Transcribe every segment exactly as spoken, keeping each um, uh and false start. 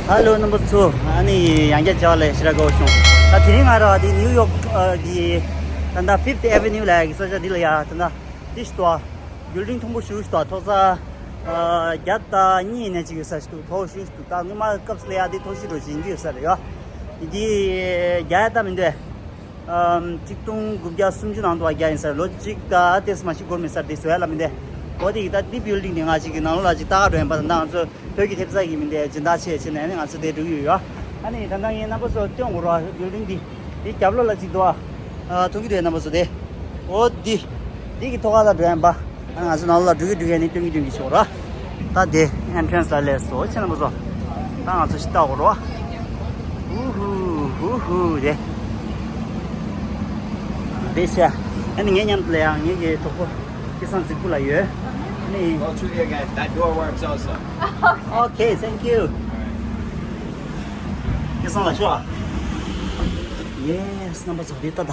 ཧ་ལོ་རྣམ་པ་ཚོ། ཨ་ནི་ཡང་བསྐྱར་མཇལ་བ་ལ་ཞེ་དྲག་དགའ་བོ་བྱུང་། ད་དེ་རིང་ང་རང་འདི་ནིའུ་ཡོག་གི་ད་ལྟ་Fifth Avenue་ལ་ཡ་གི་ས་ཆ་འདི་ལ་ཡ་ད་ལྟ་འདི་ཞིག་འདུག building་མཐོན་པོ་ཞེ་པོ་ཞིག་འདུག་ཐོག་ས་བརྒྱ་དང་གཉིས་ནས་ཅིག་ཡོད་ས་ཞིག་འདུག་མཐོ་པོ་ཞེ་པོ་ཞིག་འདུག་ད་སྔོན་མ་སྐབས་སུ་ལ་ཡ་འདི་མཐོ་ཤོས་འདྲ་ཞིག་ཡིན་གྱི་ཡོད་ས་རེད་ཡ། འདི་རྒྱ་ཡ་ད་མི་འདུག་ཨམ། ཆིག་སྟོང་དགུ་བརྒྱ་སུམ་ཅུ་ནང་དུ་བ་རྒྱ་ཡིན་ས་རེད། ལོ་གཅིག་དང་ཏོག་ཙམ་མ་ཞིག་འགོར་མེད་ས་རེད། དེ་བཟོ་ཡ་ལ་མི་འདུག་འོ་དེ་གི་ད་འདི་building་དེ་ང་ཅིག་གི་ནང་ལོགས་ལ་ཅིག་ལྟ་ག་འགྲོ་ཡིན་པ་དང་། ད་ང་ཚོ་བོད་ཀྱི་ཐེབས་རྩ་གི་མི་འདུག་སྦྱིན་བདག་ཆེ་ཆེ་ནས་ནི་ང་ཚོ་དེ་འགྲོ་གི་ཡོད་ཡ། ཨ་ནི་ད་ལྟ་ངས་རྣམ་པ་ཚོ་སྟོན་དགོས་ར། building་འདི་འདི་རྒྱབ་ལོགས་ལ་ཅིག་འདུག་ཨ། མཐོང་གི་འདུག་རྣམ་པ་ཚོ་དེ། འོ་འདི་འདི་གི་ཐོག་ཁ་ལ་འགྲོ་ཡིན་པ། ཨ་ང་ཚོ་ནང་ལོགས་ལ་འགྲོ་གི་འགྲོ་གི་ནི་སྟོན་གི་སྟོན་གི་ཆོག་ར། ད་དེ་entrance་ལ་སླེབས་སོང་ཆེ་རྣམ་པ་ཚོ། ད་ང་ཚོ་ཞིག་ལྟ་དགོས་ར། ཧུ་ཧུ་ཧུ་ཧུ་དེ། དེ་ཤ། ཨ་ནི་ངའི་མཉམ་དུ་ལ་ཡང་ངེད་ཀྱི་གྲོགས་པོ་སྐལ་བཟང་རྫིག་པོ་ལགས་ཡོད། ཨ་ནི། Go through there, guys. That door works also. Okay, thank you. སྐལ་བཟང་ལགས་ཤོག་ཨ། Yes རྣམ་པ་ཚོ་དེ་ལྟ་ད།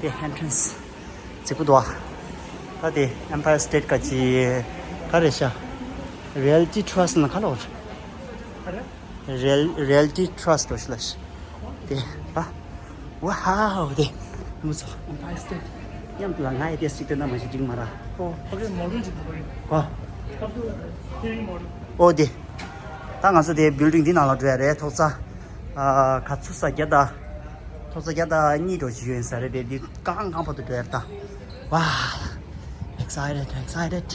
དེ་entrance་རྫིག་པོ་འདུག་ཨ། ད་དེ་Empire State་ག་ཅི་ག་རེ་ཤ། Realty Trust་ན་ག་ལོར། Real- Realty Trust་འགྲོ་ཤི་ལ་ཤི། དེ་ཨ། Wow་དེ། མུ་ཚོ་Empire State་མཉམ་དུ་ལ་ང་ཡི་དེ་སྲིད་དེ་ན་མ་ཤི་འགྲིག་མ་ར། ཨོ་ཨོ་ཀེ་མོ་ཌན་ཅིག་འདུག་གོ། ཨོ་དེ། ད་ང་ཚོ་དེ་building་འདི་ནང་ལ་འགྲོ་ཡ་རེད། ཐོག་ས་ཨ་ག་ཚོད་ས་བརྒྱ་དང་། ཐོག་ས་བརྒྱ་དང་གཉིས་འགྲོ་ཞིག་ཡོད་ས་རེད་དེ། འདི་གང་གང་བར་དུ་འགྲོ་ཡ་རེད་ད། Wow, excited, excited.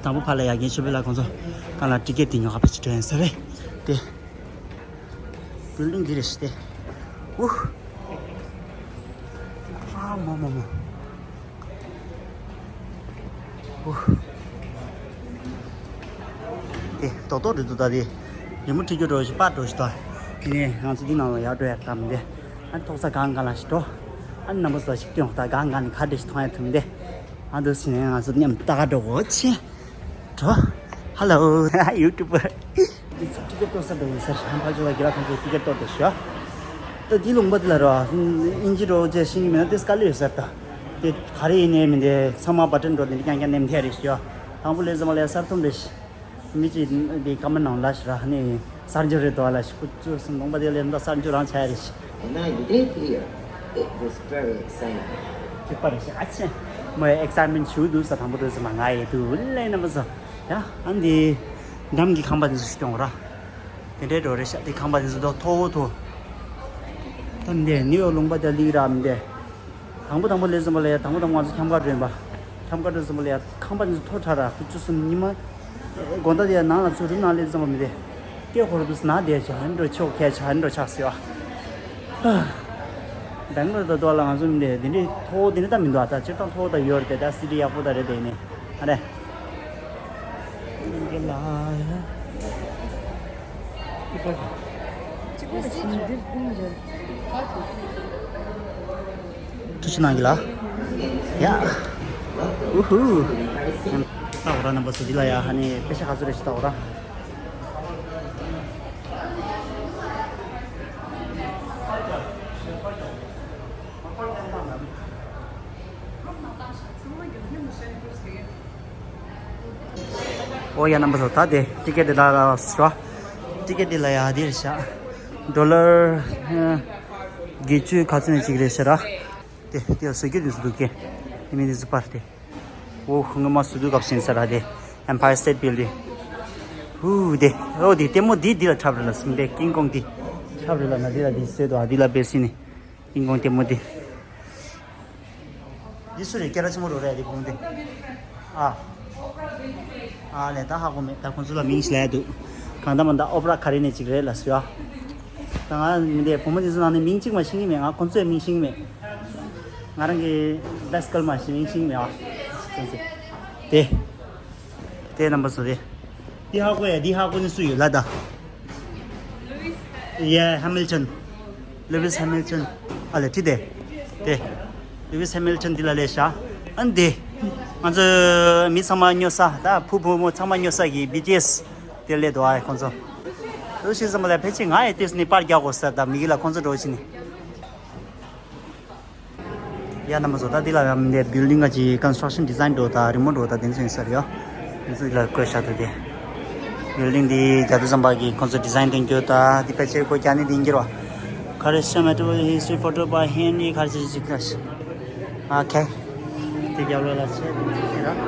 དང་པོ་ཕ་ལ་ཡ་རྒན་ཆོས་འཕེལ་ལགས་ཁོང་ཚོ་གང་ལ་ཊི་ཀེ་ཊི་དེ་ཉོ་ག་ཕེབས་ཅིག་འགྲོ་ཡིན་ས་རེད་དེ། building་འདི་རེད་ཤི་དེ། ཨུ། ཨ་མོ་མོ་མོ། ཨུ། དེ་རྡོག་རྡོག་རེད་འདུག་ད་དེ། རི་མོ་བྲིས་རྒྱུ་འགྲོ་ཞིག་པར་འགྲོ་ཞིག་ད། དེ་ནས་ང་ཚོ་འདི་ནང་ལ་ཡར་འགྲོ་ཡག་གཏམ་དེ། ཨ་ཐོག་ས་གང་གང་ལ་ཞིག་འགྲོ། ཨ་རྣམ་པ་ཚོ་ཞིག་སྟོན་ད། གང་གང་ནས་ག་འདྲ་ཞིག་མཐོང་ཡ་ཐུབ་མི་འདི། ཨ་འདུག་ཟིན་ནས་ང་ཚོ་མཉམ་ལྟ་ག་འགྲོ་གོ་ཆེ། འགྲོ། Hello YouTuber། འདི་ཚོ་ཊི་ཀེ་ཊི་གཏོང་ས་འགྲོ་ཡིན་ཟེར། ཧམ་ཕ་ཇོ་ལ་གི་ལ་ཁོང་ཚོས་ཊི་ཀེ་ཊི་གཏོང་དེ་ཤོ། ད་འདི་ལུང་པ་འདི་ལ་རོ། ཨིན་ཇི་རོ་ཅེ་ཤིང་གི་མེད་ན་དེ་དཀའ་ལས་ཡོད་ཟེར་ད། དེ་ག་རེ་ཡིན་ནའི་མི་འདི་ཚང་མ་བ་ཊན་འགྲོ་དེ་འདི་རྐྱང་རྐྱང་ནེམ་ཐེ་རེ་ཤོ། དང་པོ་ལས་ཟ་མ་ལས་ས་ཐོམ་རེ་ཤི། མི་གཅིག་འདི་ཀ་མ་ནང་ལ་ཤི་ར་ནི་གསར་འགྱུར་རེད་དོ་ལ་ཤི། ཁུ་ཚོ་སུམ་ལུང་པ་དེ་ལས་འདི་གསར་འགྱུར་རང་ཆ་རེ་ཤི། When I lived here, it was very exciting. ཁྱི་པ་རེ་ཤི་ཨ་ཆེ། མོའི་ཨེག་སའེཊ་མེན་ཊི་ཞུ་འདུག་ས། དང་པོ་འདུག་ས་མ་ང་ཡི་དུ་ལེ་ན་མ་ས། ཡ་ཨ་འདི་འགྲམ་གྱི་ཁང་པ་འདི་ཚོ་ཤི་སྟོང་ར། དེ་འདྲའི་འགྲོ་རེ་ཤ། དེ་ཁང་པ་འདི་ཚོ་མཐོ་མཐོ་མཐོ། ད་འདི་ནིའུ་ཡོག་ལུང་པ་དེ་ལིག་ར་མི་འདི། དང་པོ་དང་པོ་སླེབས་ཙམ་པ་ལ་ཡ། དང་པོ་དང་པོ་ང་ཚོ་འཁྱམ་ག་འགྲོ་ཡིན་པ། འཁྱམ་ག་འགྲོ་ཙམ་པ་ལ་ཡ་ཁང་པ་འདི་ཚོ་མཐོ་དྲགས་ར། ཁུ་ཚོ་སུམ་ཉི་མ། དགོང་དག་དེ་ཡ་ནང་ལ་ཚུར་རུམ་ནང་སླེབས་ཙམ་པ་མི་དེ། སྐད་ཧོར་དུ་ན་བསྡད་བྱ་ཧན་འགྲོ་ཆོག་ཁས་བྱ་ཧན་འགྲོ་ཆགས་སི་བ། སྦེང་ལོར་དང་དོ་ལ་ང་ཚོ་མི་དེ་འདི་འདྲའི་མཐོ་བོ་འདི་འདྲ་ད་མི་འདུག་ཨ། ད་སྤྱིར་བཏང་མཐོ་བོ་ད་ཡོད་རེད་དེ། ད་སི་ཊི་ཡག་པོ་ད་རེད་དེ་ནི། ཨ་རེ། ཐུགས་རྗེ་གནང་གི་ལ། ཡ། ཨུ་ཧུ། ད་འོ་ར་རྣམ་པ་ཚོ་འདི་ལ་ཡ་ཧ་ནི་པེ་ཤ་ག་ཚོད་རེད་ཤི་ད་འོ་ར། ཨོ་ཡ་རྣམ་པ་ཚོ། ད་དེ་ཊི་ཀེ་ཊི་དེ་ལ་ལ་སོ། ཊི་ཀེ་ཊི་དེ་ལ་ཡ་དེ་རེད་ཤག་ཌོ་ལར་བརྒྱད་ཅུ་ག་ཚོད་ནས་ཅིག་རེད་ཤག་ར། དེ་དེ་ལ་བཟོ་རྒྱུ་དེ་ཚོ་འདུག་གེ། དེ་མིན་དེ་ཚོ་པར་དེ། ཨོ་སྔོན་མ་བཟོ་དུས་སྐབས་ཟིན་ས་ར་དེ། Empire State Building། ཧུ་དེ། ཨོ་དེ་ལྟད་མོ་དེ་འདི་ལ་འཁྲབ་རེད་ལ་སིང་དེ་ཀིང་ཀོང་དེ། འཁྲབ་རེད་ལ་ན་དེ་ལ་དེ་བཟོས་དོ་ཨ། དེ་ལ་བེ་སི་ནི། ཀིང་ཀོང་ལྟད་མོ་དེ། འདི་སུ་རེད། སྐད་གྲགས་ཆེན་པོ་རོ་རེད་འདི་ཁོང་དེ། ཨ། ཨ་ལས་ད་ཧ་གོ་མེད། ད་ཁོང་ཚོ་ལ་མིང་ཞིག་ལབ་འདུག་གང་ལྟར་མ་ད་ཨོ་པ་ར་ཁ་རི་ནས་ཅིག་རེད་ལ་སུ་ཡ། ད་ང་མི་འདས་བུ་མོ་དེ་ཚོ་ནང་ནས་མིང་གཅིག་མ་ཤེས་ཀྱི་མེད། ང་ཁོང་ཚོའི་མིང་ཤེས་ཀྱི་མེད། ང་རང་གི་བེ་སི་ཀལ་མ་ཤེས་མིང་ཤེས་ཀྱི་མེད་ཨ། དེ། དེ་རྣམ་པ་ཚོ་རེད། འདི་ཧ་གོ་ཡ། འདི་ཧ་གོ་ནི་སུ་ཡོད་ལ་ད། Yeah, Hamilton. Lewis Hamilton. ཨ་ལེ་ཁྲི་དེ། དེ། Lewis Hamilton འདི་ལ་ལས་ཤ། ཨ་ནི་དེ། ང་ཚོ་མི་ཚང་མ་སྨྱོ་ས། ད་བུ་བུ་མོ་ཚང་མ་སྨྱོ་ས་གི་བི་ཊི་ཨེས་དེ་ལས་དོ་ཨ་ཁོང་ཚོ། ལོ་ཤི་ཙམ་པ་ལ་ཕལ་ཆེར་ང་ཡི་དེ་སུ་ནི་པར་རྒྱག་དགོས་ས། ད་མི་གི་ལ་ཁོང་ཚོ་འགྲོ་ཕྱིན་ནི། ཡ་རྣམ་པ་ཚོ། ད་འདི་ལ་ཡང་འདི་བིལ་ཌིང་ག་ཅིག་ཀོན་སི་ཊྲག་ཤན་ཌི་ཛའིན་འགྲོ་དང་རི་མོ་འགྲོ་དང་དེ་ཚོ་ཡིན་ས་རེད་ཡ། ཟིག་ལ་བཀོད་བཞག་འདུག་སྟེ། བིལ་ཌིང་འདི་རྒྱ་དུ་ཙམ་པ་གི་ཁོང་ཚོ་ཌི་ཛའིན་སྟོན་རྒྱུ་དང་འདི་ཕལ་ཆེར་སྒོ་རྒྱག་ནི་འདི་ཡིན་གྱི་རེད་བ། ག་རེ་ཤ་མེ་ཏོ་ཧི་སི་ཊི་རི་ཕོ་ཊོ་བྷའི་ཧེན་ནི་ག་རེ་ཞིག་ཅིག་ལ་ཤི། ཨོ་ཁེ། དེ་རྒྱབ་ལོགས་ལ་ཆེ་འདུག་ཟེར་ར།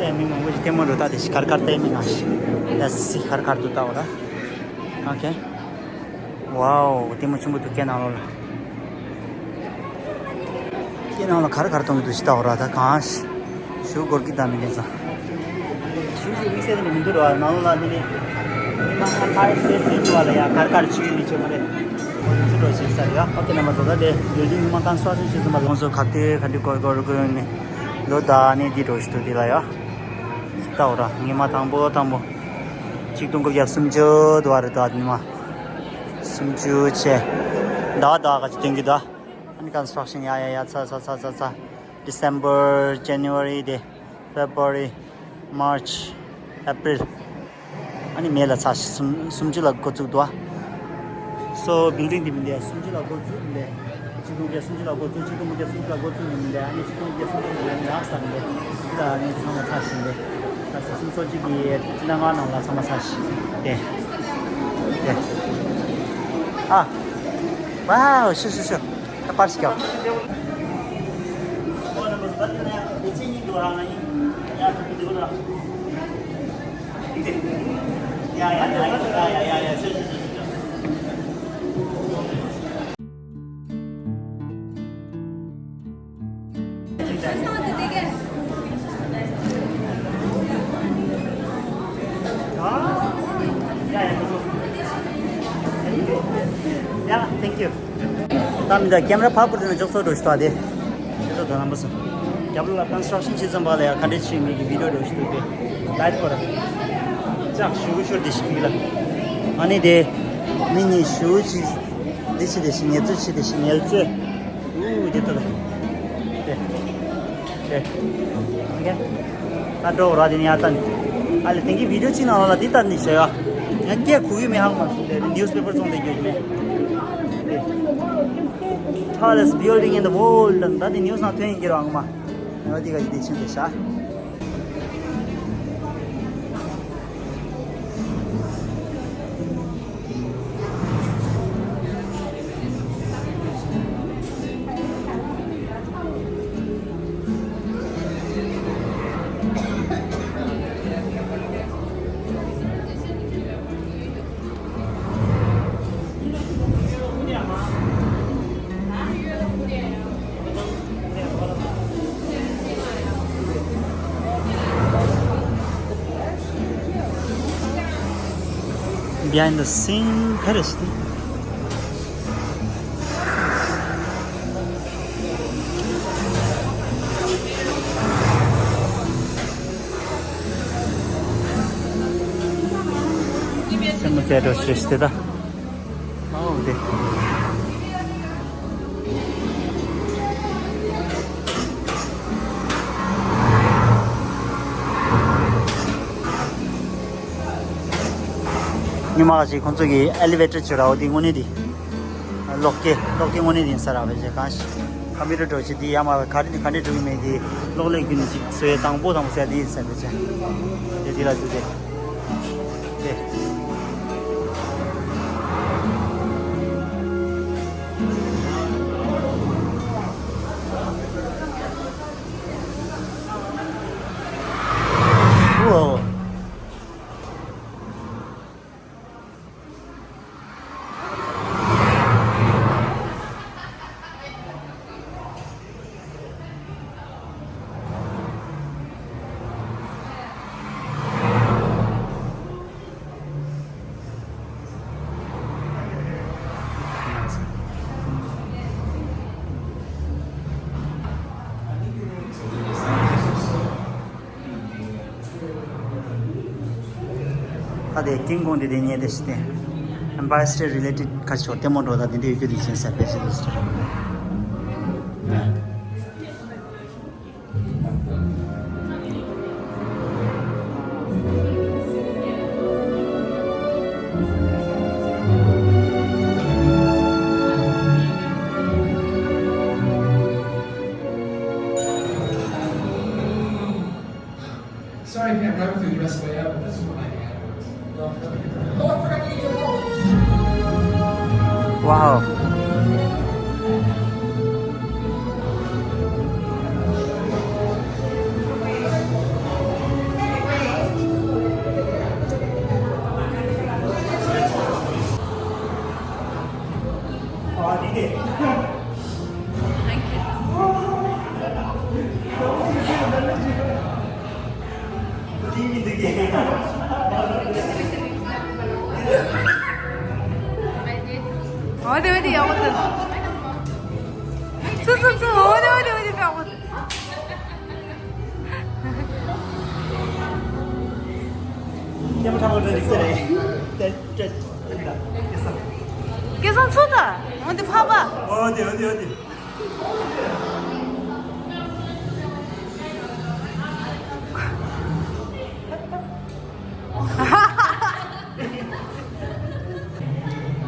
ཡ་མི་མང་པོ་ཞིག་ལྟད་མོ་འགྲོ་ད་དེ་ཤི་ཁར་ཁར་ལྟད་མི་ང་ཤི། ལ་སི་ཁར་ཁར་དུ་ལྟ་བ་ར། ཨོ་ཁེ། ཝའོ། ལྟད་མོ་ཆེན་པོ་འདུག་སྐེ་ནང་ལོགས་ལ། སྐེ་ནང་ལ་ག་རེ་ག་རེ་གཏོང་གི་འདུག་ཤི་ལྟ་འོ་ར་ད་གང་ཞུ་སྒོར་གི་ད་མི་ལེན་ཙང་། ཞུ་ཞུ་དམིགས་བསལ་དེ་འདྲ་མི་འདུག་ར་ནང་ལོགས་ལ་དེ་ནི། མི་མང་ཁང་ཕ་རེ་སི་ཊེ་ཊི་ལེན་འདུག་བ་ལ་ཡ་གར་གར་ཆུ་ཡི་མི་ཆེ་མ་རེད། ཁོ་ཚོ་ཚུར་འགྲོ་ཤེས་ས་རེད་ཡ། ཨོ་ཁེ་རྣམ་པ་ཚོ་ད་དེ་བིལ་ཌིང་མི་མང་ཁང་གསར་བཞེངས་བྱེད་ཙམ་པ་ལོངས་སུ་ག་དེ་ག་འདྲི་གོར་གོར་གོར་ནས་ལོ་ད་ནས་འདི་འགྲོ་ཞིག་འདུག་དེ་ལ་ཡ། ཤི་ལྟ་འོ་ར་ངེ་མ་དང་པོ་དང་པོ། ཆིག་སྟོང་དགུ་བརྒྱ་སུམ་ཅུ་དུ་བ་རེད་ད་ཉི་མ། སུམ་ཅུ་བྱས། ཟླ་བ་ཟླ་བ་ག་ཅིག་སྟོན་གྱི་འདུག་ཨ་ནི་ཀོན་སི་ཊྲག་ཤན་ཡ་ཡ་ཡ་ཚ་ཚ་ཚ་ཚ་ཚ། December, January དེ། February, March, April ཨ་ནི་མེ་ལ་ཚ་ཤི་སུམ་སུམ་ཅུ་ལ་འགོ་བཙུགས་འདུག་ཨ། སོ་བིལ་ཌིང་དེ་མི་འདུག་ཡ་སུམ་ཅུ་ལ་འགོ་བཙུགས་འདུག་ཆིག་སྟོང་དགུ་བརྒྱ་སུམ་ཅུ་ལ་འགོ་བཙུགས། ཆིག་སྟོང་དགུ་བརྒྱ་སུམ་ཅུ་ལ་འགོ་བཙུགས་ནས་མི་འདུག་ཨ་ནི་ཆིག་སྟོང་དགུ་བརྒྱ་སུམ་ཅུ་ལ་ཡོད་ནི་ལགས་སམ་འདུག་འདི་ལ་ཨ་ནི་ཚང་མ་ཚ་ཤི་འདུག་ད་ས་སུམ་ཅུ་སོ་གཅིག་གི་སྤྱི་ཟླ་ལྔ་ནང་ལ་ཚང་མ་ཚ་ཤི། དེ། དེ། ཨ། ཝའོ། ཤུ་ཤུ་ཤུ། ད་པར་ཞིག་རྒྱག Yeah, thank you. ད་མི་འདྲ་ཀེམ་ར་ཕར་བུར་དེ་ན་འཇོག་ཚོད་འགྲོ་ཞིག་ད་དེ། ཁྱེད་ཚོ་ད་རྣམ་པ་སོ། རྒྱབ་ལོགས་ལ་ཀོན་སི་ཊྲག་ཤན་བྱེད་ཙམ་པ་ལ་ཡ་ག་འདྲས་བྱེད་མི་གི་བི་ཌིའོ་འགྲོ་ཞིག་འདུག་དེ། ལའེ་ཕོར། ལྕགས་ཞུ་གི་ཤོར་དེ་ཞིག་མི་ལ། ཨ་ནི་དེ། མི་གཉིས་ཞུ་ཅིག་འདི་ཕྱི་དེ་ཞིག་ངལ་རྩོལ་ཕྱི་དེ་ཞིག་ངལ་རྩོལ། ཨུ་དེ་ལྟ་ལ། དེ། དེ། ཨོ་ཁེ། ད་འགྲོ་ར་དེ་ནི་ཡར་ལྟ་ནི། ཨ་ལེ་དེང་གི་བི་ཌིའོ་གཅིག་ནང་ལ་དེ་ལྟ་ནི་བྱ་ཡ། ཡང་སྐད་གོ་གི་མེད་ཧང་མ་སོང་དེ་ནིའུ་སི་པེ་པར་བཙོང་དེ་རྒྱུ་མེད། དེ། Tallest building in the world ད་དེ་ནིའུ་སི་ནང་ཐོན་ཡིན་གྱི་ར་ཧང་མ། ང་དེ་ག་ཡི་དེ་ཕྱིན་དེ་ཤ། Behind the scene ག་རེ་ཞིག་སེམས་མ་ཚད་འགྲོ་ཞེས་ཏེ་ད། ཨོ་དེ། ཉི་མ་ཞིག་ཁོང་ཚོ་གི་ཨེ་ལི་ཝེ་ཊར་བྱོས་ར་འོ་དེ་དངོས་གནས་དེ། གློག་སྐས་གློག་སྐས་དངོས་གནས་དེ་ཡིན་ས་ར་བས་ཞེས་གང་ཞིག་ཀམ་པུ་ཊར་འགྲོ་ཆེད་དེ་ཡ་མ་ག་རེ་ནས་ག་འདྲས་འགྲོ་གི་མེད་དེ་གློག་ཀླད་བརྒྱུད་ནས་ཅིག་བཟོ་ཡས་དང་པོ་དང་པོ་ཟེར་དེ་ཡིན་ས་ར་བས་ཞེས། དེ་དེ་ལ་འདུག་དེ། དེ། ཨོ། ད་དེ་ཀིང་ཀོང་དེ་དེ་ཉེ་དེ་ཞིག་སྟེ། Empire State Related ཁ་ཤོར་ལྟད་མོ་འགྲོ་ད་དེ་འདྲའི་ཡོད་རྒྱུ་དེ་ཅན་ཟེར་པས་ཞིག་ཏུ་ཟེར། Sorry, I can't run with you. Wow. འོ་དེ་འོ་དེ་ཡག་པོ་འདུག་ཚུ་ཚུ་ཚུ། འོ་དེ་འོ་དེ་འོ་དེ་ཡག་པོ་འདུག་ཀྱེ་མ་ཁྲ་མོ་འདྲ་རིག་ས་རེད། དེ་དེ་དེ་སྐལ་བཟང་ཚུ་ད། འོ་དེ་ཕ་པ། འོ་དེ་འོ་དེ་འོ་དེ།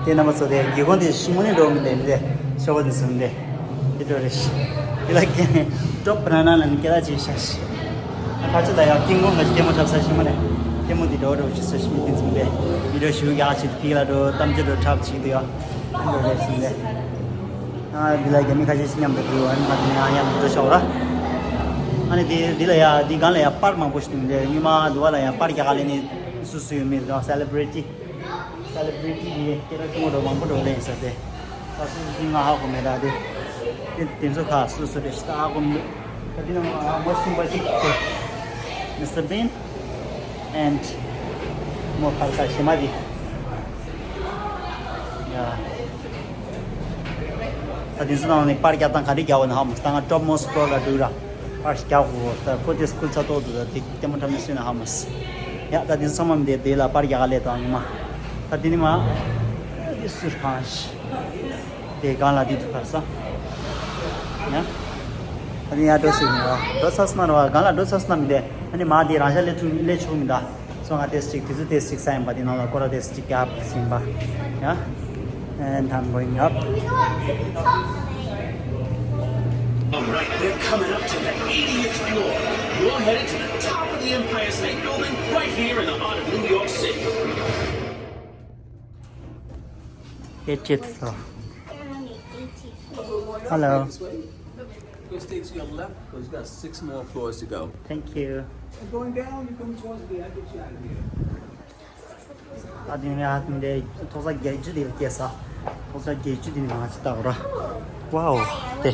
དེ་རྣམ་པ་ཚོ་དེ་སྒེའུ་ཁུང་དེ་ཤིང་མོ་ནས་འགྲོ་མི་འདུག་དེ་ཤོག་པ་དེ་བཟུང་སྟེ་དེ་འགྲོ་རེད། དེ་ལ་ཀེ་ཀྲོབ་པ་ན་ན་ལ་ནི་སྐད་གྲགས་ཅིག་ཤག་ཤི། ཁ་ཆེ་ལ་ཡང་ཀིང་ཀོང་ག་ཅིག་ལྟད་མོ་འཁྲབ་ས་ཤིང་མོ་ནས་ལྟད་མོ་དེ་འགྲོ་འགྲོ་ཅིག་ས་ཤི་མི་དེ་བཟུང་སྟེ་བི་ཌིའོ་ཞུ་རྒྱག་ཅིག་ཕིག་ལ་འགྲོ་གཏམ་རྒྱུད་འགྲོ་འཁྲབ་ཅིག་འདུག་ཡ། དེ་འགྲོ་རེད་བཟུང་སྟེ། ཨ་འདི་ལ་རྒྱ་མི་ཁ་ཤས་ཤིག་མཉམ་དུ་འགྲོ་ཨ་ནི་ང་དེ་ནས་ཡང་མཉམ་དུ་འགྲོ་ཤོག་ར། ཨ་ནི་དེ་འདི་ལ་ཡ་འདི་སྒང་ལ་ཡ་པར་མང་པོ་ཞིག་འདུག་འདི་སྔོན་མ་འདི་བ་ལ་ཡ་པར་རྒྱག་ག་ལེན་ནི་སུ་སུ་ཡོད་མེད་ར་སེ་ལེ་བྷི་རི་ཊི། སེ་ལེ་བྷི་རི་ཊི་འདི་སྐད་གྲགས་ཆེན་པོ་འགྲོ་མང་པོ་འགྲོ་ལེན་ཟེར་ཏེ། ད་སུ་སུ་ང་ཧ་གོ་མེད་ར་དེ། དེ་དེ་ཚོ་ཁ་སུ་སུ་རེད་ཤི་ད་ཧ་གོ་མི་འདུག་ད་འདི་ནང་ང་ངོ་ཤེས་པ་ཞིག་ཁྱེད། མི་སི་ཊར་བིན། and མོ་ཕར་ཁ་ཤེས་མ་དེ། ཡ། ད་དེ་ཚོ་ནང་ནས་པར་རྒྱག་སྟངས་ག་རེ་རྒྱག་འོ་ན་ཧ་མ་སི། ད་ང་ཊོབ་མོ་སི་ཕི་ལོར་ལ་འགྲོ་ར། པར་ཞིག་རྒྱག་དགོས་ད་ཁོ་དེ་སི་ཀུལ་ཚ་ཏོག་འདུག་ད་དེ་ལྟད་མོ་འཁྲབ་ནས་སུས་ན་ཧ་མ་སི། ཡ་ད་དེ་ཚོ་ཚང་མ་མི་དེ་དེ་ལ་པར་རྒྱག་ག་ལས་དང་ཉི་མ། ད་དེ་ནི་མ། དེ་སུར་གང་ཞིག་དེ་གང་ལ་དེ་དུ་ཕར་ས། ཡ། ད་དེ་ཡ་འགྲོ་ཞིག་མི་ར་འགྲོ་ཚ་སི་ན་ར་བ་གང་ལ་འགྲོ་ཚ་སི་ན་མི་དེ་ཨ་ནི་མ་དེ་རང་ཤ་ལས་ཐུག་ལས་ཆོག་མི་ད། སོ་ང་ཏེ་སི་ཊིག་དེ་ཚོ་ཏེ་སི་ཊིག་ས་ཡིན་པ་དེ་ནང་ལ་ཀོ་ར་ཏེ་སི་ཊིག་རྒྱབ་ཟིན་པ་ཡ། And I'm going up. All right, we're coming up to the eightieth floor. We're headed to the top of the Empire State Building right here in the heart of New York City. Eightieth floor. Hello. Go stay to your left, because you got six more floors to go. Thank you. And going down, you come towards the end of Chattanooga. ད་དེ་ནས་ཨ་དེ་འདྲའི་ཐོག་ས་བརྒྱད་ཅུ་དེ་ལ་སྐྱེས་ས། ཐོག་ས་བརྒྱད་ཅུ་དེ་ནས་ང་ཅི་ལྟ་བ་ར། ཝའོ། དེ།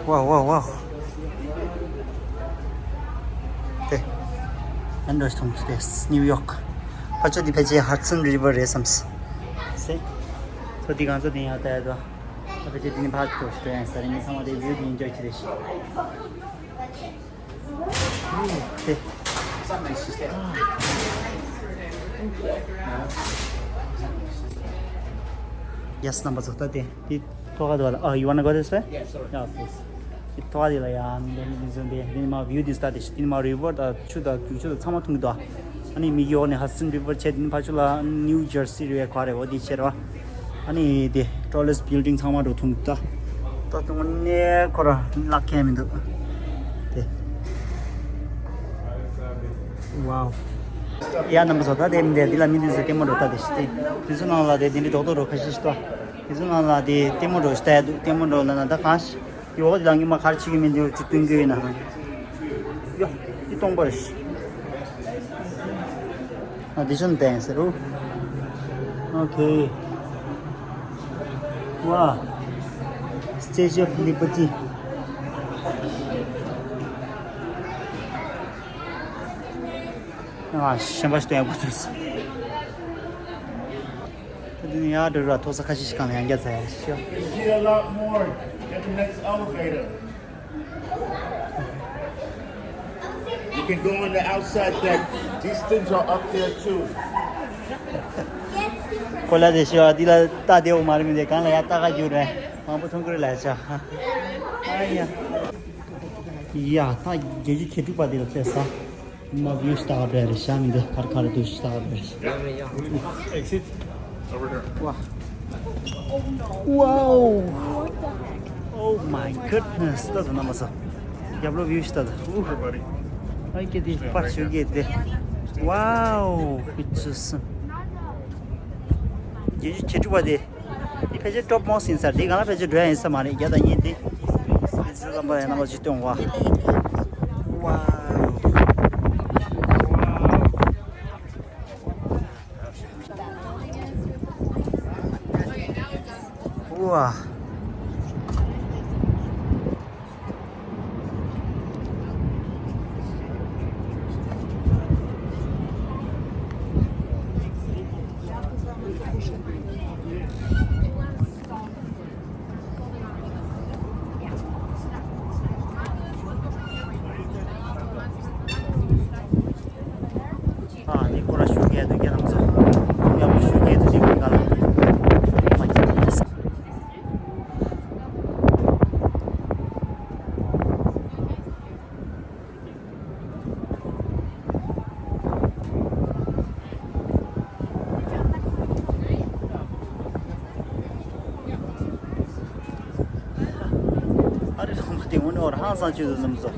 ཝའོ་ཝའོ་ཝའོ། དེ། ཨན་ཌར་སི་ཊོན་དེ་ནིའུ་ཡོག་ཕར་ཕྱོགས་དེ་ཕལ་ཆེར་ཧ་ཌི་སན་རི་ཝར་རེད་བསམ་སི། སེ། ཚོ་དེ་གང་ཚོ་དེ་ཡང་ལྟ་ཡ་དོ། ད་ཕལ་ཆེར་དེ་ནི་ཕར་ཐོག་ཞིག་ཏུ་ཡང་ས་རེད་ངས་ཚང་མ་དེ་བིའུ་དེ་ཡིན་འཇོ་ཆི་རེད་ཤི། དེ། Yes, number ཚོ་ལྟ་དེ། དེ་ཐོག་ཁ་དེ་བ་ལ། Oh, you wanna go this way? Yeah, sure. Yeah, please. དེ་ཐོག་ཁ་དེ་ལ་ཡ་མི་འདུག་མི་འདུག་དེ་དེ་ནི་མ་བིའུ་དེ་ལྟ་དེ་ཤི། དེ་ནི་མ་རི་ཝར་དང་ཆུ་དང་རྒྱུག་ཆུ་དང་ཚང་མ་མཐོང་གི་འདུག་ཨ་ནི་མིག་གི་འོག་ནས་ཧ་ཌི་སན་རི་ཝར་ཆེ། དེ་ནི་ཕར་ཕྱོགས་ལ་ནིའུ་ཇར་སི་རི་ཝར་ག་རེ་འོ་དེ་ཆེ་རེད་བ། ཨ་ནི་དེ་ཊོ་ལེ་སི་ཊི་བིལ་ཌིང་ཚང་མ་འགྲོ་ཐུབ་ད། ད་དུང་ནས་ཁོ་ར་ལག་ཁྱེར་མི་འདུག་དེ། ཝའོ། ཡ་རྣམ་པ་ཚོ་ད་དེ་མི་འདུག་འདི་ལ་མི་འདུག་ཟེར་ལྟད་མོ་འགྲོ་ལྟ་དེ་ཤི་སྟེ། དེ་ཚོ་ནང་ལ་དེ་དེ་འདྲའི་རྡོག་རྡོག་འགྲོ་ཁ་ཤས་ཤིག་ལྟ། དེ་ཚོ་ནང་ལ་དེ་ལྟད་མོ་འགྲོ་ཤི་ལྟ་ཡ་འདུག་ལྟད་མོ་འགྲོ་ལ་ན་ད་གང་ཤི། ཡོ་ག་དེ་ལ་ངས་མ་ག་རེ་བྱེད་ཀྱི་མིན་འདུག་ཅིག་སྟོན་གྱི་ཡོད་ན། ཡ། འདི་སྟོང་པ་རེད། ཨ་འདི་ཤོན་ཏན་ཟེར་རོ། ཨོ་ཁེ། ཝ། Statue of Liberty. ཨ་གཞན་པ་ཞིག་སྟོན་ཡག་པོ་ཐོས། ད་དེ་ནས་ཡར་འགྲོ་ར་ཐོག་ས་ཁ་ཤས་ཤིག་གང་ལ་ཡང་རྒྱ་ཚ་ཡ་ཤོ། You see a lot more at the next elevator. You can go on the outside deck. These things are up there too. ཁོ་ལ་དེ་ཤོ་འདི་ལ་ལྟ་བདེ་བོ་མ་རེད་མི་དེ་གང་ལ་ཡ་ལྟ་ག་རྒྱུ་རེད། མང་པོ་མཐོང་གི་རེད་ལ་ཆ། ཨ་ཡ། ཡ་ད་བརྒྱད་ཅུ་གྱ་དྲུག་པ་དེ་ལ་ཕེབས་ས། མ་བིའུ་ཤི་ཏག་པ་རེད་ཤ་མི་འདུག་ཧར་ཁ་རེ་དུ་ཤི་ཏག་པ་རེད། Exit over here. Wow. Wow. Oh my goodness. ད་ད་ན་མ་ས། རྒྱབ་ལོ་བིའུ་ཤི་ཏག་ད། Everybody. ཨ་ཀེ་དེ་པར་ཞུ་གེ་དེ། Wow, it's awesome. རྒྱན་ཆ་གྱེར་འཁྲུག་པ་དེ། འདི་ཕལ་ཆེར་ཊོབ་མོ་སི་ཡིན་ས་རེད། འདི་གང་ལ་ཕལ་ཆེར་འགྲོ་ཡ་ཡིན་ས་མ་རེད། རྒྱ་དང་གཉིས་དེ། འདི་ཚོ་ལམ་པ་ཡང་ན་མ་ཅིག་སྟོན་བ། Wow. Wow. ཨ་ནི་ཁོ་ར་ཞུ་གེ་དུ་གེ་ལམ་སོ། ཡ་མོ་ཞུ་གེ་དུ་ཅིག་ག་ལ། ཨ་རི་ལོང་མ་དེ་འོ་ནི་འོར་ཧང་སང་ཆུ་དུ་ནམ་སོ།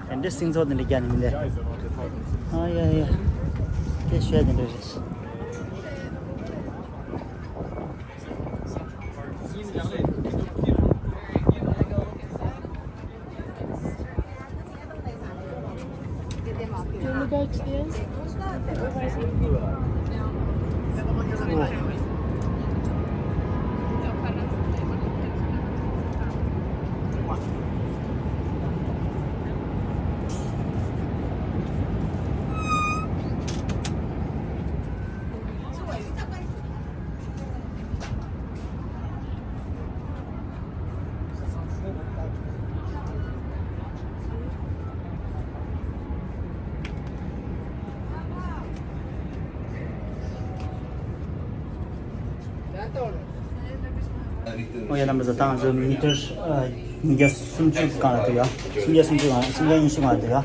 དེ་འདྲའི་སིང་ཚོ་དེ་འདྲ་རྒྱ་ནི་མི་འདས། ཨ་ཡ་ཡ། དེ་ཤོད་དེ་འདྲ་རེད། ཨོ་ཡ་རྣམ་པ་ཚོ། ད་ང་ཚོ་མི་ཊར་ཉིས་བརྒྱ་སུམ་ཅུ་སྒང་ལ་འདུག་ཡ། སུམ་བརྒྱ་སུམ་ཅུ་སྒང་། སུམ་བརྒྱ་ཉི་ཤུ་སྒང་ལ་འདུག་ཡ།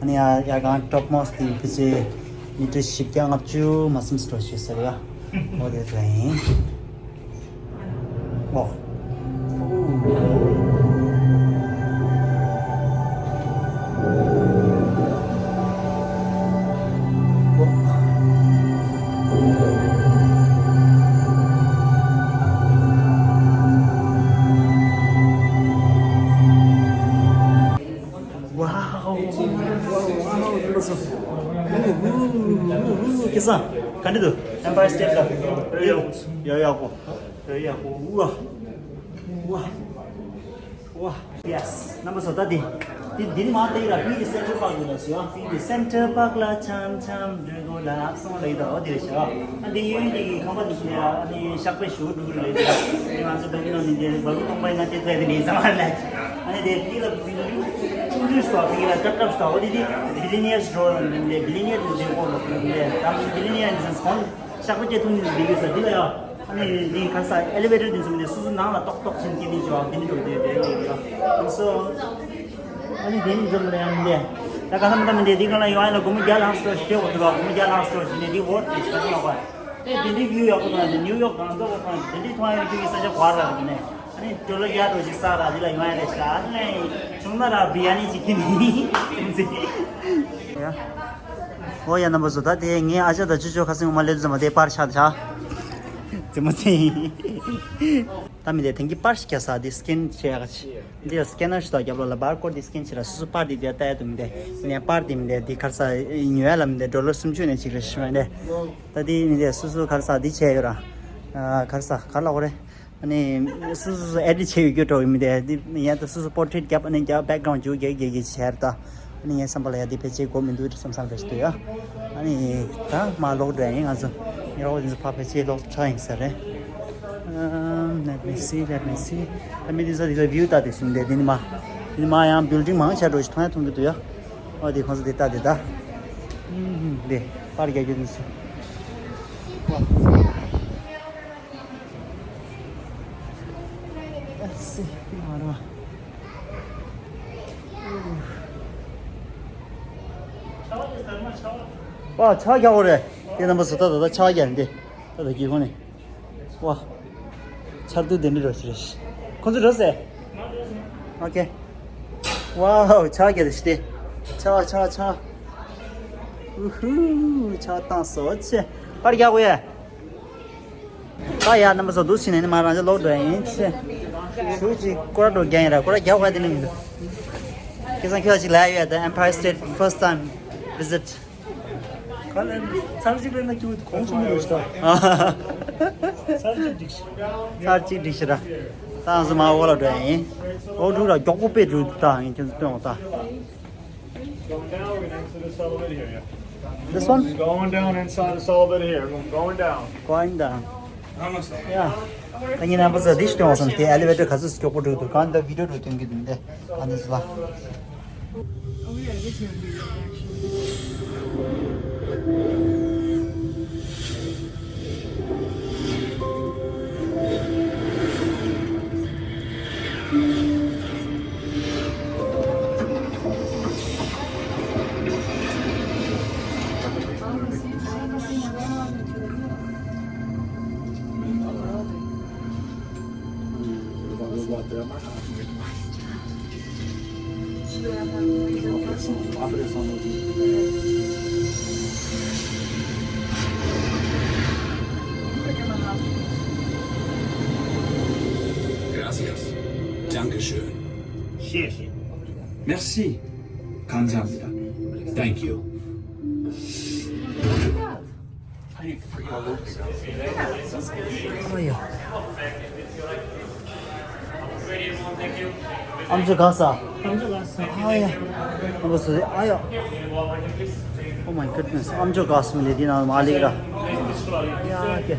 ཨ་ནི་ཡ་ཡ་གང་ཊོབ་མོ་སི་དེ་ཕལ་ཆེར་མི་ཊར་བཞི་བརྒྱ་ལྔ་བཅུ་མ་ཟིན་སྤྲོ་ཞིག་ཟེར་ཡ། ཨོ་དེ་ཚོ་ཡིན། ཨོ། Wow, wow, wow, wow, wow. ཧུ་ཧུ་ཧུ་ཧུ། ཁེ་སང་ག་འདྲ་འདུག Empire State Building། ཡ་ཡ་གོ། ཡ་ཡ་གོ། ཝ། ཝ། ཝ། Yes. རྣམ་པ་ཚོ། ད་འདི་འདི་འདི་ནི་མ་ཏི་ར་ཕི་འདི་Central Park ཡིན་ལ་ཟེར་ཡ། ཕི་འདི་Central Park ལ་འཆམ་འཆམ་འགྲོ་དགོས་ལབ་སོང་ལབ་ཡོད་ད། འོ་དེ་རེད་ཤག་ཨ་འདི་ཡོད་འདི་གི་ཁང་པ་འདི་ཞིག་ལ་ཨ་ནི་ཤག་པའི་ཞུ་འགྲོ་གི་རེད་ཟེར། ཨ་ནི་ང་ཚོ་འགྲོ་གི་ནང་ནི་འདི་བ་གུ་སྟོང་པའི་ང་དེ་ཐོས་དེ་ནི་ས་མ་ལ། ཨ་ནི་དེ་ཕི་ལ་ཕི་ལ་ཆུང་ཆུང་ཞིག་ད། ཕི་ལ་ཀྲབ་ཀྲབ་ཞིག་ད། འོ་དེ་དེ་Billionaires Row ལ་འདི་Billionaire འདི་འདི་གོ་ལ་འདི་ད་Billionaire འདི་ཟེར་སོང་། ཤག་པ་སྐྱེ་ཐུང་ནི་འདི་གི་ས་འདི་ལ་ཡ། ཨ་ནི་འདི་ག་ས་elevator འདི་ཚོ་མི་འདི་སོ་སོ་ནང་ལ་ཏོག་ཏོག་ཕྱིན་སྐྱེ་ནི་ཅོ་འདི་ནི་འགྲོ་འདི་འདི་ཡོད་ཡོད། སོ་ཨ་ནི་འདི་ནི་འཛོམས་ལ་ཡང་མི་འདི་ད་ག་ས་མི་ད་མི་འདི་འདི་ག་ལ་ཡོང་ཨ་ལ་སྒོར་མོ་བརྒྱ་ལྷག་སོ་ཞིག་སྐྱེ་འོ་དེ་བ་སྒོར་མོ་བརྒྱ་ལྷག་སོ་ཞིག་ནི་འདི་འོ་དེ་ཞིག་ད་ཅི་ལ་བ། ཨེ་དེ་འདི་view ཡག་པོ་དང་དེ་ནིའུ་ཡོག་གང་ཚོགས་པ་དང་དེ་འདི་མཐོང་ཡག་རྒྱུ་གི་ས་ཆ་ག་ར་རེད་ནས། ཨ་ནི་ཌོ་ལར་བརྒྱ་འགྲོ་ཞིག་བསགས་ར་འདི་ལ་ཡོང་ཡ་རེད་ཤག་ཨ་ནི་བྱུང་ན་ར་བི་ཡ་ནི་ཅིག་ཁྱེར་ནི་ཡིན་ཟེར། ཨོ་ཡ་རྣམ་པ་ཚོ། ད་དེ་ངའི་ཨ་ཅག་དང་ཅོ་ཅོ་ཁ་སང་ངོ་མ་སླེབས་ཙམ་པ་དེ་པར་ཆག་ཆག་ཙི་མོ་ཙི། ད་མི་དེ་དེང་གི་པར་ཞིག་རྒྱག་ས་དེ་སི་ཀེན་བྱེད་ཡག་ཅིག་འདི་ལ་སི་ཀེ་ནར་ཞིག་དང་རྒྱབ་ལོགས་ལ་བར་ཀོཌ་དེ་སི་ཀེན་བྱེད་ར། སོ་སོ་པར་དེ་དེ་ལྟ་ཡ་འདུག་མི་དེ་ནས་པར་དེ་མི་དེ་དེ་ག་རེ་ཟ་ཉོ་ཡ་ལ་མི་དེ་ཌོ་ལར་སུམ་ཅུ་ནས་ཅིག་རེད་ཤི་མ་དེ། ད་དེ་མི་དེ་སོ་སོ་ག་རེ་ཟ་འདི་བྱས་ཡོད་ར། ཨ་ག་རེ་ཟ་ག་རེ་ལབ་དགོས་རེད། ཨ་ནི་སོ་སོ་སོ་ཨེ་ཌིཊ་བྱས་ཡོད་རྒྱུ་འགྲོ་གི་མི་དེ་འདི་ཡང་ད་སོ་སོ་པོར་ཊེཊ་རྒྱབ། ཨ་ནི་རྒྱབ་བེག་གྲོན་འཇུག་རྒྱག་རྒྱག་རྒྱག་བྱས་ར། ད་ཨ་ནི་ངའི་བསམ་པ་ལ་ཡ་འདི་ཕལ་ཆེར་དགོས་མི་འདུག་བསམ་བསམ་རེ་ཞིག་འདུག་ཡ། ཨ་ནི་ད་མ་ལོག་འགྲོ་ཡིན། ང་ཚོ་ཉེ་རོགས་འདི་ཚོ་ཕ་ཕལ་ཆེར་ལོག་ཆ་ཡིན་ས་རེད། Um, let me see, let me see. ད་མི་འདི་ཚོ་འདི་ག་བིའུ་ལྟ་དེ་བཞིན་དེ་འདི་ནི་མ། འདི་ནི་མ་ཡང་བིལ་ཌིང་མང་ཆེ་འགྲོ་ཞིག་མཐོང་ཡ་མཐོང་གི་འདུག་ཡ། ཨོ་དེ་ཁོང་ཚོ་དེ་ལྟ་དེ་ད། ཨུམ་དེ་པར་རྒྱག་རྒྱུ་འདི་ཚོ། ཨ་སི་མ་ར། ཝ་ཆ་རྒྱག་གོ་རེད། དེ་རྣམ་པ་ཚོ་ད་ད་ད་ཆ་རྒྱག་འདི་ད་ད་གི་ཁོ་ནི། ཝ། ཆར་དུས་དེ་འདྲ་རོ་ཞིག་རེད། ཁོ་ཚོ་རོ་ཟེ། ཨོ་ཁེ། ཝའོ་ཆ་རྒྱག་རེད་ཤི་དེ། ཆ་ཆ་ཆ། ཨུ་ཧུ། ཆགས་སྡང་སོ་ཆེ། པར་རྒྱག་དགོས་ཡ། ད་ཡ་རྣམ་པ་ཚོ་འདུག་ཕྱིན་ནས་ནི་མ་རང་ཅག་ལོག་འགྲོ་ཡ་ཡིན་ཆེ། ཞུ་ཅིག་སྐོར་ར་འགྲོ་རྒྱ་ཡིན་ར་སྐོར་ར་རྒྱག་དགོས་ཡ་དེ་ནི་མི་འདུག་ཁ་སང་ཁྱོད་ཅིག་ལབ་ཡོད་ད། Empire State first time visit། ག་ལ་ཚར་གཅིག་ལས་ན་ཁྱོད་གོང་ཆུང་མི་རེད་ད། ཚར་གཅིག་འགྲིག་ཤི། ཚར་གཅིག་འགྲིག་ཤི་ར། ད་ང་ཚོ་མ་འོག་ལ་འགྲོ་ཡ་ཡིན། འོག་འགྲོ་ར་མགྱོགས་པོ་དཔེ་འགྲོ་ད་ཡིན་ཁྱོད་ཚོ་སྟོན་འོག་ད། Going down, we're gonna exit this elevator here. This one? Going down inside this elevator here. We're going down. Going down. ཡ། ད་ངས་རྣམ་པ་ཚོ་འདི་ཞིག་སྟོན་བ་སོང་དེ་ཨེ་ལི་ཝེ་ཊར་ག་ཚོད་མགྱོགས་པོ་འགྲོ་འདུག་གང་ལྟར་བི་ཌིའོ་འགྲོ་སྟོན་གྱི་འདུག་འདི་ཨ་ནི་ཟ། Gracias. Dankeschön. Merci. 감사합니다. Thank you. ཨ་ཡ། ཨམ་ཅོག་ག་ས། ཨམ་ཅོག་ག་ས། ཨ་ཡ། ཨམ་ཅོག་ག་ས། ཨ་ཡ། Oh my goodness. ཨམ་ཅོག་ག་ས་མི་ལེ་དེ་ན་མ་ལེ་ར། ཡ་ཀེ།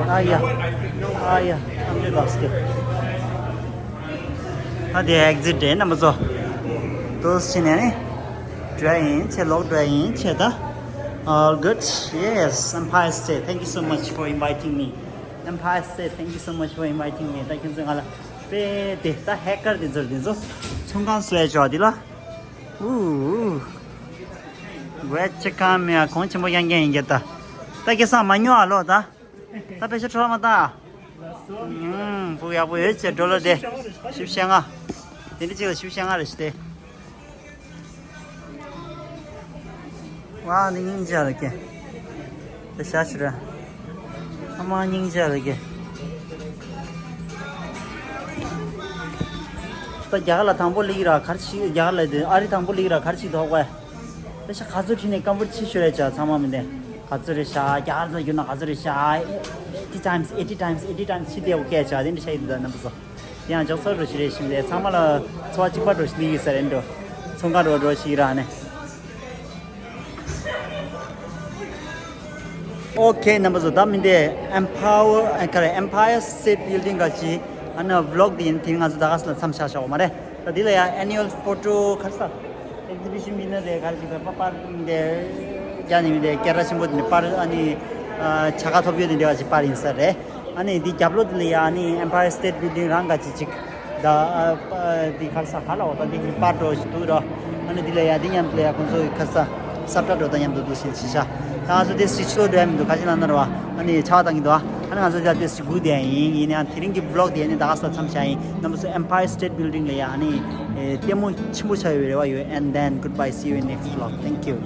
ཨ་ཡ། ཨ་ཡ། ཨམ་ཅོག་ག་ས་ཀེ། ད་དེ་ཨེག་ཟིཊ་རེད་རྣམ་པ་ཚོ། དུས་ཕྱིན་ནས་ནི། འགྲོ་ཡ་ཡིན་ཆེ་ལོག་འགྲོ་ཡ་ཡིན་ཆེ་ད། All good. Yes, Empire State. Thank you so much for inviting me. Empire State. Thank you so much for inviting me. ད་ཁྱེད་ཚོས་ང་ལ་དཔེ་དེ་ད་ཧེ་ཀར་དེ་ཚོར་དེ་ཚོ་ཚོང་ཁང་སུ་ཡ་ཅོག་དེ་ལ། ཨུ། Welcome. ཡ་གོང་ཆེན་པོ་ཡང་རྒྱན་ཡིན་གྱི་ད། ད་ཁྱེད་ཚང་མ་ཉོ་ཨ་ལོ་ད། ད་པེ་ཤ་འཕྲོ་མ་ད། ཨུམ། ཕུག་ཡག་པོ་ཡོད་ཅེས་ཌོ་ལར་དེ། བཞི་བཅུ་ཞེ་ལྔ། དེ་འདྲ་གཅིག་ལ་བཞི་བཅུ་ཞེ་ལྔ་རེ་ཞིག་སྟེ། ཝ་འདི་སྙིང་རྗེ་རེད་ཀྱེ། དེ་ཤ་ཤི་ར། ཨ་མ་སྙིང་རྗེ་རེད་ཀྱེ། ད་རྒྱ་གར་ལ་དང་པོ་སླེབས་ར་གར་ཆི་རྒྱ་གར་ལ་དེ་ཨ་རི་དང་པོ་སླེབས་ར་གར་ཆི་ཐོག་པ། དེ་ཤ་ག་ཚོད་ཁྲིད་ནས་སྐམ་པོར་ཆི་ཤོད་རེད་ཅག་ཚང་མ་མི་འདེ། ག་ཚོད་རེད་ཤག་རྒྱ་གར་ལ་ཡོད་ན་ག་ཚོད་རེད་ཤག eighty times, eighty times, eighty times ཆི་དེ་ཨོ་ཁེ་ཅག་དེ་འདྲ་ཤ་ཡི་འདུག་ད་རྣམ་པ་ཚོ། དེ་ཡང་ཅག་ཚོ་འགྲོ་ཤི་རེད་ཤིང་དེ་ཚང་མ་ལ་འཚོ་བ་གཅིག་པ་འགྲོ་ཤི་ནི་ཡི་ས་རེད་འགྲོ། ཚོང་ཁ་འགྲོ་འགྲོ་ཤི་ར་ནས། ཨོ་ཁེ་རྣམ་པ་ཚོ་ད་མི་འདེ་Empower ཨ་ག་རེ་Empire State Building ག་ཅི་ཨ་ན་ཝི་ལོག་དེ་ཡིན་དེ་ང་ཚོ་ད་ག་ས་ལ་མཚམས་བཞག་བཞག་འོ་མ་རེད། ད་འདི་ལ་ཡང་annual photo ག་རེ་ས་exhibition མི་སྣ་རེ་ག་རེ་ཞིག་པ་པར་འདི་རྒྱ་ནི་མི་འདི་སྐད་གྲགས་ཆེན་པོ་འདི་པར་ཨ་ནི་བྱ་དགའ་ཐོབ་ཡོད་འདི་འདྲ་བ་ཞིག་པར་ཡིན་ས་རེད། ཨ་ནི་འདི་རྒྱབ་ལོགས་འདི་ལ་ཡང་ཨ་ནི་Empire State Building རང་ག་ཅི་ཅིག་ད་འདི་ག་རེ་ས་ག་ལ་འོ་ད་འདི་གི་པར་འགྲོ་ཞིག་འདུག་ར། ཨ་ནི་འདི་ལ་ཡང་འདི་མཉམ་དུ་ལ་ཡང་ཁོང་ཚོ་གི་ག་རེ་ས་ས་བཀྲ་འགྲོ་ད་མཉམ་དུ་འདུག་ཞིག་ཤ། ད་ང་ཚོ་དེ་སི་ཆོ་འགྲོ་ཡ་མི་འདུག་ག་ཅི་ན་ན་ར་བ། ཨ་ནི་ཆ་བ་བཏང་གི་འདུག་ཨ། ཨ་ནི་ང་ཚོ་ད་དེ་སི་སྒུག་བསྡད་ཡིན་ཡིན་ཡང་དེ་རིང་གི་ཝི་ལོག་དེ་ཨ་ནི་ད་ག་ས་མཚམས་བཞག་ཡིན། རྣམ་པ་ཚོ་Empire State Building ལ་ཡ་ཨ་ནི་ཨེ་ལྟད་མོ་ཆེན་པོ་ཆགས་ཡོད་རེ་བ་ཡོད། And then goodbye, see you in next vlog. Thank you.